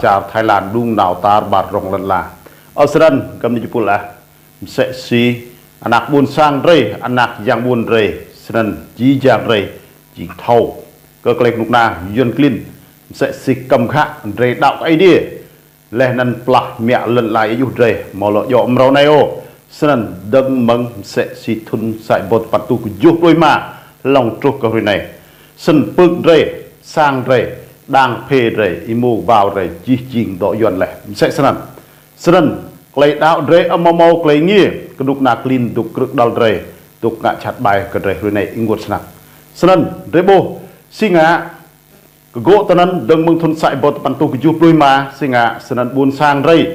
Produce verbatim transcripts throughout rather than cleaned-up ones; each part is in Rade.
čar Thái Lan đŭng nao tar ƀar rŏng lăn ala. Ơ snăn, găp ni jih êpul ah, msĕ si anak ƀuôn sang drei, anak yang ƀuôn drei, snăn jih jang drei jing thâo kơ klei knŭk kna yuăn klin, msĕ si kăm ghă drei đăo kơ Aê Diê, leh anăn plah mă lăn ala êa juh drei, amâo lŏ djŏ mrâo anei ôh. Snăn dơ̆ng mơ̆ng msĕ si thŭn sa êbâo dua păn êtuh kjuh pluh êma hlŏng truh kơ hruê anei, snăn pưk drei, sang drei, đang phê drei, êmô kbao drei jih jing dŏ yuăn leh, msĕ snăn. Snăn klei đăo drei amâo mâo klei êngiê, knŭk kna klin dôk krư̆ đăl drei, dôk ngă jhat ƀai kơ drei hruê anei ênguôt snăk. Snăn drei ƀuh, si ngă, kgŭ tinăn dơ̆ng mơ̆ng thŭn sa êbâo dua păn êtuh kjuh pluh êma, si ngă, snăn ƀuôn sang drei,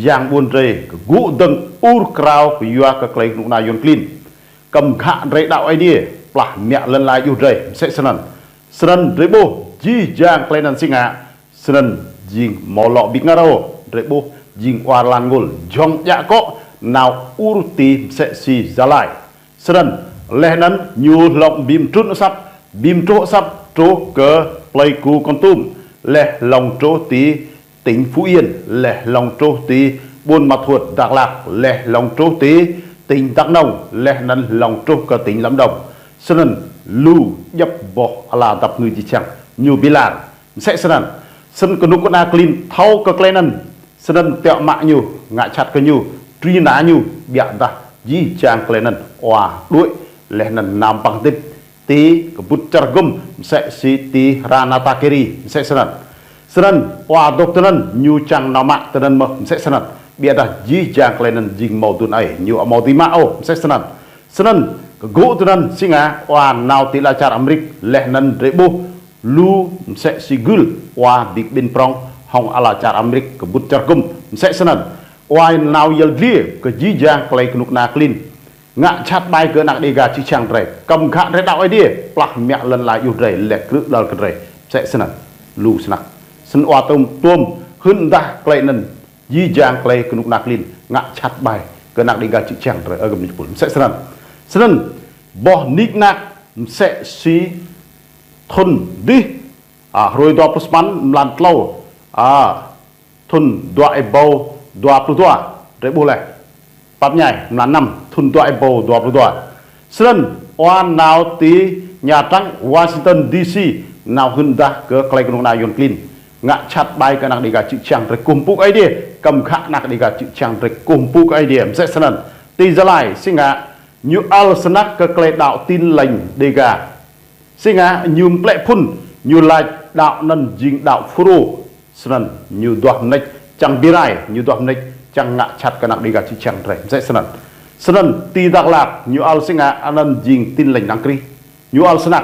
yang ƀuôn drei, kgŭ dơ̆ng ur krao kyua kơ klei knŭk kna yuăn klin, kăm ghă drei đăo Aê Diê, plah mă lăn ala êa juh drei, msĕ snăn. Snăn drei ƀuh, jih jang klei anăn si ngă, snăn jing amâo lŏ bi ngă ôh, drei ƀuh jing war lan ngul, jhŏng djă kŏ, nao ur ti msĕ si Gia Lai. Snăn, leh anăn ñu hlŏng bi mtrŭn asăp, bi mtruh asăp, truh kơ plei Ku Kon Tum, leh hlŏng truh ti tỉnh Phú Yên, leh hlŏng truh ti Buôn Ma Thuột, Dak Lak, leh hlŏng truh ti tỉnh Đắk Nông, leh anăn hlŏng truh kơ tỉnh Lâm Đồng. Snăn lu djăp boh ala dap kngư jih jang ñu bi lar, msĕ snăn. Snăn knŭk kna klin thâo kơ klei anăn, snăn tiŏ mă ñu, ngă jhat kơ ñu, truy nã ñu, ƀiădah jih jang klei anăn wa đuĕ, leh anăn nao păng hdĭp ti kbŭt čar hgŭm, msĕ si ti Ratanakiri, msĕ snăn. Snăn wa dôk tinăn ñu čiăng nao mă tinăn mơh, msĕ snăn. Ƀiădah jih jang klei anăn jing amâo dưn ai, ñu amâo dưi mă ôh, msĕ snăn. Snăn, kgŭ tinăn si ngă, wa nao ti ala čar Amêrik, leh anăn drei ƀuh lu msĕ si gưl, wa bi kƀĭn prŏng hŏng ala čar Amêrik, kbŭt čar hgŭm, msĕ snăn. Wa nao yăl dliê kơ jih jang klei knŭk kna klin ngă jhat ƀai kơ anak Đêga jih jang drei, kăm ghă drei đăo Aê Diê, plah mă lăn ala êa juh drei, leh krư̆ đăl kơ drei, msĕ snăn. Lu snăk. Snăn wa tuôm, tuôm hưn mdah klei anăn, jih jang klei knŭk kna klin ngă jhat ƀai kơ anak Đêga jih jang drei, ơ găp ni jih êpul, msĕ snăn. Snăn boh nik nak msĕ si thŭn dih, a, hruê dua pluh sa păn mlan tlâo, a, thŭn dua êbâo dua pluh dua, drei ƀuh leh. Pap mñai, mlan năm, thŭn dua êbâo dua pluh dua. Snăn, wa nao ti Nhà Trắng Washington D C, nao hưn mdah kơ klei knŭk kna yuăn klin ngă jhat ƀai kơ anak Đêga jih jang drei kkuh mpŭ Aê Diê, kăm ghă anak Đêga jih jang drei kkuh mpŭ Aê Diê, msĕ snăn. Ti Gia Lai, si ngă, ñu ăl snăk kơ klei đăo Tin Lành Đêga. Si ngă ñu mplĕ phŭn, ñu lač đăo anăn jing đăo Fulro. Snăn ñu duah mnêč čiăng bi rai, ñu duah mnêč čiăng ngă jhat kơ anak Đêga jih jang drei, msĕ snăn. Snăn ti Dak Lak ñu ăl si ngă anăn jing Tin Lành Đấng Christ. Ñu ăl snăk.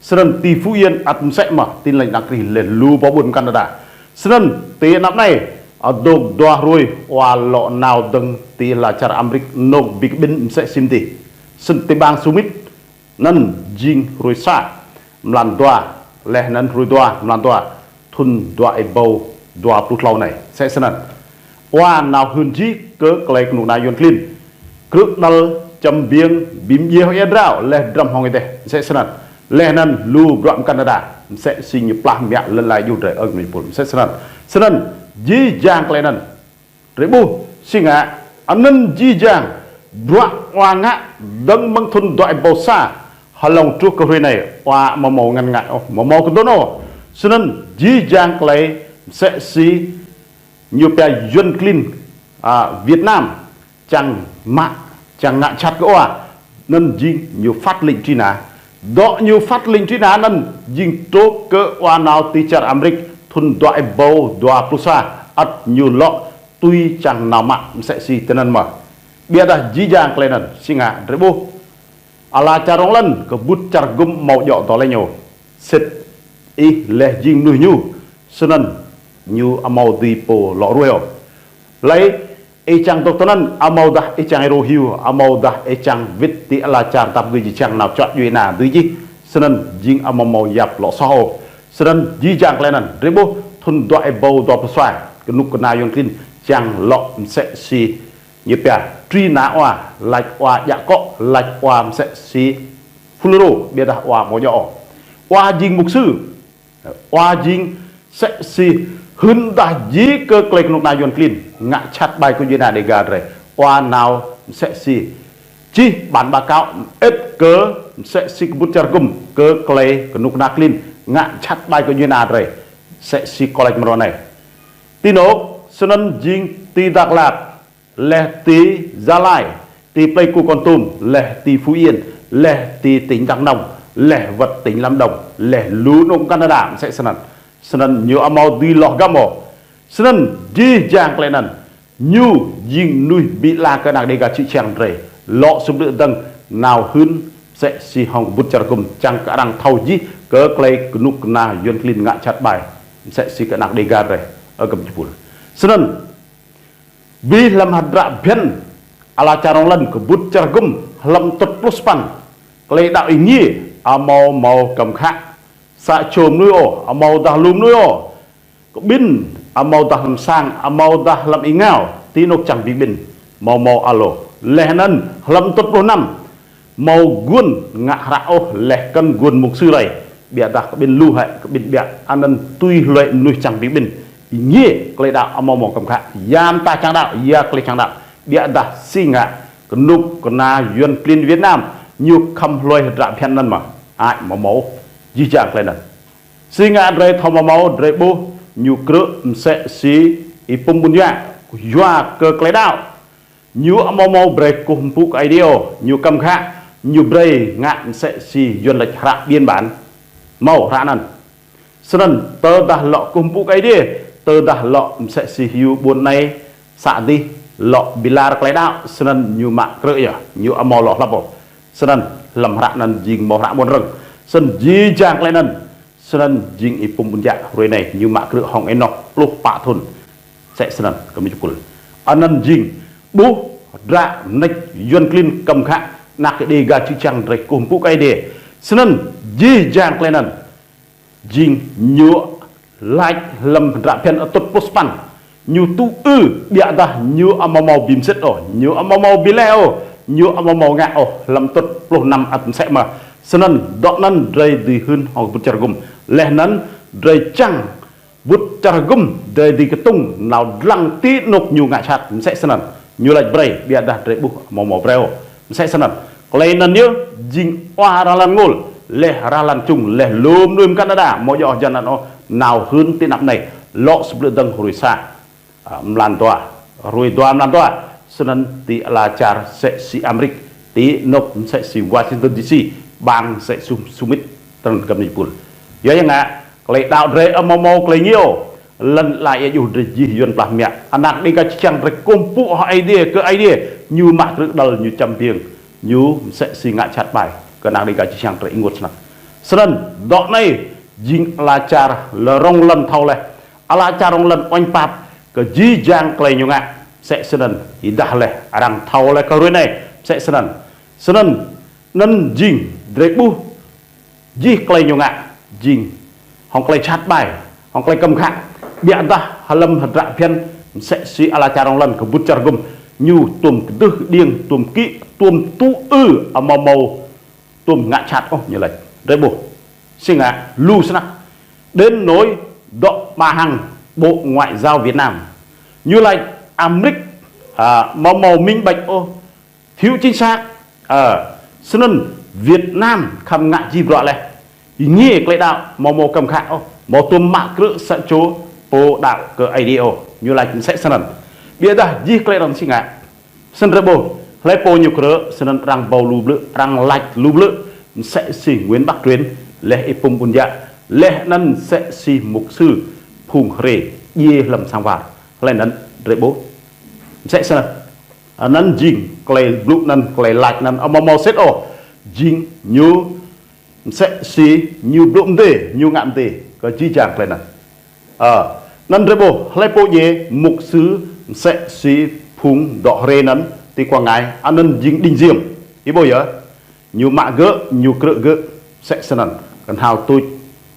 Snăn ti Phú Yên ăt msĕ mơh, Tin Lành Đấng Christ leh lu boh ƀuôn Canada. Snăn ti anăp anei, adôk dua hruê wa lŏ nao dơ̆ng ti ala čar Amêrik anôk bi kƀĭn msĕ si mdih. Snăn ti bang Summit, anăn jing hruê sa mlan dua, leh anăn hruê dua mlan dua, thŭn dua êbâo dua pluh tlâo anei, msĕ snăn. Wa nao hưn jih kơ klei knŭk kna yuăn klin krư̆ đăl, čăm biêng, bi mdjiê hŏng êa drao, leh drăm hŏng êdeh, msĕ snăn. Leh anăn lu bruă Canada, msĕ si ñu plah mă lăn ala êa juh drei, ơ găp ni jih êpul, msĕ snăn. Snăn jih jang klei anăn drei ƀuh, si ngă, anăn jih jang bruă wa ngă dơ̆ng mơ̆ng thŭn dua êbâo sa hlŏng truh kơ hruê anei, wa amâo mâo ngăn ngă ôh, amâo mâo kdŭn ôh. Snăn jih jang klei msĕ si ñu pia yuăn klin, a, Việt Nam čiăng mă, čiăng ngă jhat kơ wa, anăn jing ñu phát lệnh truy nã. Dŏ ñu phát lệnh truy nã anăn jing truh kơ wa nao ti čar Amêrik thŭn dua êbâo dua pluh sa, ăt ñu lŏ tui čiăng nao mă msĕ si tinăn mơh. Ƀiădah jih jang klei anăn, si ngă, drei ƀuh, ala čar rŏng lăn, kbŭt čar hgŭm amâo djŏ dŏ leh ñu. Sĭt ih leh jing mnuih ñu, snăn ñu amâo dưi pô lŏ ruêh ôh. Hlei ih čiăng dôk tinăn, amâodah ih čiăng êrô hiu, amâodah ih čiăng wĭt ti ala čar dap kngư jih jang nao čuă djuê ana dưi jih, snăn jing amâo mâo yap lŏ soh ôh. Snăn jih jang klei anăn, drei ƀuh thŭn dua êbâo dua pluh sa, knŭk kna yuăn klin čiăng lŏ msĕ si ñu pia truy nã wa, lač wa djă kŏ, lač wa msĕ si Fulro, ƀiădah wa amâo djŏ ôh. Wa jing mục sư, wa jing msĕ si Hưn dah jih kơ klei knŭk kna Yuăn klin ngă jhat ƀai kơ djuê ana Đêga drei. Wa nao msĕ si čih bản báo cáo mơĭt kơ msĕ si kbŭt čar gŭm kơ klei knŭk kna klin ngă jhat ƀai kơ djuê ana drei. Msĕ si kâo lač mrâo anei. Ti anôk, snăn jing ti Dak Lak, leh ti Gia Lai, ti Pleiku Kon Tum, leh ti Phú Yên, leh ti tỉnh Đắk Nông, leh wăt tỉnh Lâm Đồng, leh lu anôk Canada, msĕ snăn. Snăn ñu amâo dưi lŏ hgăm ôh. Snăn jih jang klei anăn, ñu jing mnuih bi ala kơ anak Đêga čư̆ čhiăng drei. Lŏ sum lư̆ dơ̆ng nao hưn msĕ si hŏng kbŭt čar gŭm čiăng kơ arăng thâo jih kơ klei knŭk kna Yuăn klin ngă jhat ƀai msĕ si kơ anak Đêga drei. Ơ găp jih pul. Snăn, bi hlăm hdră bhiăn ala čar rŏng lăn kbŭt čar gŭm hlăm tŭt pluh sa păn. Klei đăo êngiê amâo mâo kăm khă sa čô mnuih ôh, amâodah lu mnuih ôh. Kƀĭn amâodah hlăm sang, amâodah hlăm êngao, ti anôk čiăng bi kƀĭn, amâo mâo alo. Leh anăn hlăm tŭt pluh năm, amâo guôn ngă hră ôh leh kăn guôn mục sư rei. Ƀiădah kƀĭn lu hĕ, kƀĭn ƀiă, anăn tui hlue mnuih čiăng bi kƀĭn. Êngiê klei đăo amâo mâo kăm khă, ya mta čiăng đăo, ya klei čiăng đăo. Ƀiădah si ngă knŭk kna Yuăn klin Việt Nam, ñu khăm hlue hdră bhiăn anăn mơh, ăt amâo mâo jih jang klei anăn. Si ngă drei thâo amâo mâo, drei ƀuh ñu krư̆ msĕ si Y-Pum Ƀuôn Yă, yua kơ klei đăo. Ñu amâo mâo brei kkuh mpŭ kơ Aê Diê ôh, ñu kăm khă, ñu brei ngă msĕ si Yuăn lač hră biên bản. Mâo hră anăn. Snăn tơdah lŏ kkuh mpŭ kơ Aê Diê, tơdah lŏ msĕ si hiu ƀuôn anei, sa dih, lŏ bi lar klei đăo, snăn ñu mă krư̆ yơh, ñu amâo lŏ hlăp ôh. Snăn hlăm hră anăn jing mâo hră ƀuăn rơ̆ng. Snăn jih jang klei anăn, snăn jing Y-Pum Ƀuôn Yă hruê anei, ñu mă krư̆ hŏng ênoh pluh pă thŭn. Msĕ snăn, găp jih pul. Anăn jing, ƀuh, hdră mnêč Yuăn klin kăm khă, anak Đêga čư̆ čhiăng drei kkuh mpŭ kơ Aê Diê. Snăn, jih jang klei anăn, jing ñu lač hlăm hdră bhiăn tŭt pluh sa păn. Ñu tŭ ư, ƀiădah ñu amâo mâo bi msĭt ôh, ñu amâo mâo bi leh ôh, ñu amâo mâo ngă ôh, hlăm tŭt pluh năm ăt msĕ mơh. Snăn dŏ anăn drei dưi hưn hŏng kbŭt čar gŭm. Leh anăn drei čiăng kbŭt čar gŭm, drei dưi ktŭng nao dlăng ti anôk ñu ngă jhat, msĕ snăn. Ñu lač brei, ƀiădah drei ƀuh amâo mâo brei ôh. Msĕ snăn. Klei anăn yơh jing wa hra lăn ngôl, leh hra lăn čŭng, leh lu mnuih Canada, amâo djŏ hjăn anăn ôh, nao hưn ti anăp anei, lŏ sum lư̆ dơ̆ng hruê sa, a, mlan dua, hruê dua mlan dua, snăn ti ala čar msĕ si Amêrik, ti anôk msĕ si Washington D C, ƀăng msĕ si Summit, trăn găp jih pul. Yua ya ngă, klei đăo drei amâo mâo klei êngiê ôh, lăn ala êa juh drei jih Yuăn plah mă. Anak Đêga čư̆ čhiăng drei kkuh mpŭ hŏng Aê Diê, kơ Aê Diê, ñu mă krư̆ đăl ñu čăm biêng. Ñu msĕ si ngă jhat ƀai kơ anak Đêga čư̆ čhiăng drei ênguôt snăk. Snăn, dŏ anei, jing ala čar lŏ rŏng lăn thâo leh. Ala čar rŏng lăn uêñ pap kơ jih jang klei ñu ngă. Msĕ snăn, êdah leh, arăng thâo leh kơ hruê anei. Msĕ snăn. Snăn, anăn jing, drei ƀuh, jih klei ñu ngă, jing hŏng klei jhat ƀai, hŏng klei kăm khă. Ƀiădah hlăm hdră bhiăn msĕ si ala čar rŏng lăn kbŭt čar gŭm, ñu tuôm kdưh kđiêng, tuôm kĭ, tuôm tŭ ư amâo mâo, tuôm ngă jhat ôh ñu lač. Drei ƀuh. Si ngă lu snăk. Đến nỗi dŏ bà Hằng Bộ Ngoại giao Việt Nam, ñu lač Amêrik, a, amâo mâo minh bạch ôh, thiếu chính xác. Ơ, snăn Việt Nam khăm ngă jih bruă leh. Êngiê klei đăo amâo mâo kăm khă ôh, amâo tuôm mă krư̆ sa čô pô đăo kơ Aê Diê ôh. Ñu lač msĕ snăn. Ƀiădah jih klei anăn si ngă. Snăn drei ƀuh, hlei pô ñu krư̆, snăn arăng ƀâo lu blư̆, arăng lač lu blư̆, msĕ si Nguyễn Bắc Truyển, leh Y-Pum Ƀuôn Yă, leh anăn msĕ si mục sư Phung Hre, djiê hlăm sang war. Hlei anăn drei ƀuh. Msĕ snăn. Anăn jing klei blŭ anăn, klei lač anăn amâo mâo sĭt ôh. Jing ñu msĕ si ñu blŭ mdê, ñu ngă mdê kơ jih jang klei anăn. Ơ, anăn drei ƀuh, hlei pô djiê mục sư msĕ si phung dŏ hriê anăn ti Quảng Ngãi, anăn jing Đinh Diệm. Ih ƀuh yơh, ñu mă gơ̆, ñu krư̆ gơ̆, msĕ snăn, knhal tuč,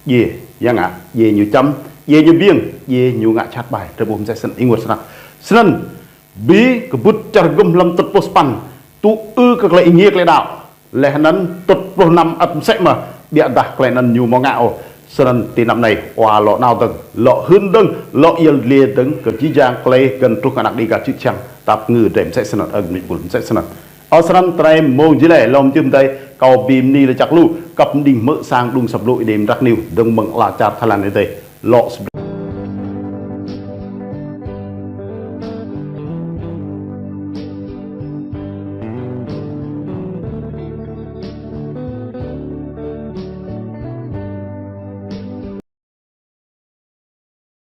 djiê, ya ngă, djiê ñu čăm, djiê ñu biêng, djiê ñu ngă jhat ƀai, drei ƀuh msĕ snăn, ênguôt snăk. Snăn, bi kbŭt čar gŭm hlăm tŭt pluh sa păn, tŭ ư kơ klei êngiê klei đăo. Leh anăn tŭt pluh năm ăt msĕ mơh, ƀiădah klei anăn ñu amâo ngă ôh. Snăn ti anăp anei, wa lŏ nao dơ̆ng, lŏ hưn dơ̆ng, lŏ yăl dliê dơ̆ng kơ jih jang klei găn truh kơ anak Đêga čư̆ čhiăng, tăp ngư drei msĕ snăn, ơ mĭ pul msĕ snăn. Ơ snăn drei mông jih leh, lŏ mjưm dei, kâo bi mni lač jăk lu, kăp mđing hmư̆ sang đŭng asăp blŭ Êđê Mdrak News, dơ̆ng mơ̆ng ala čar Thái Lan adei, lŏ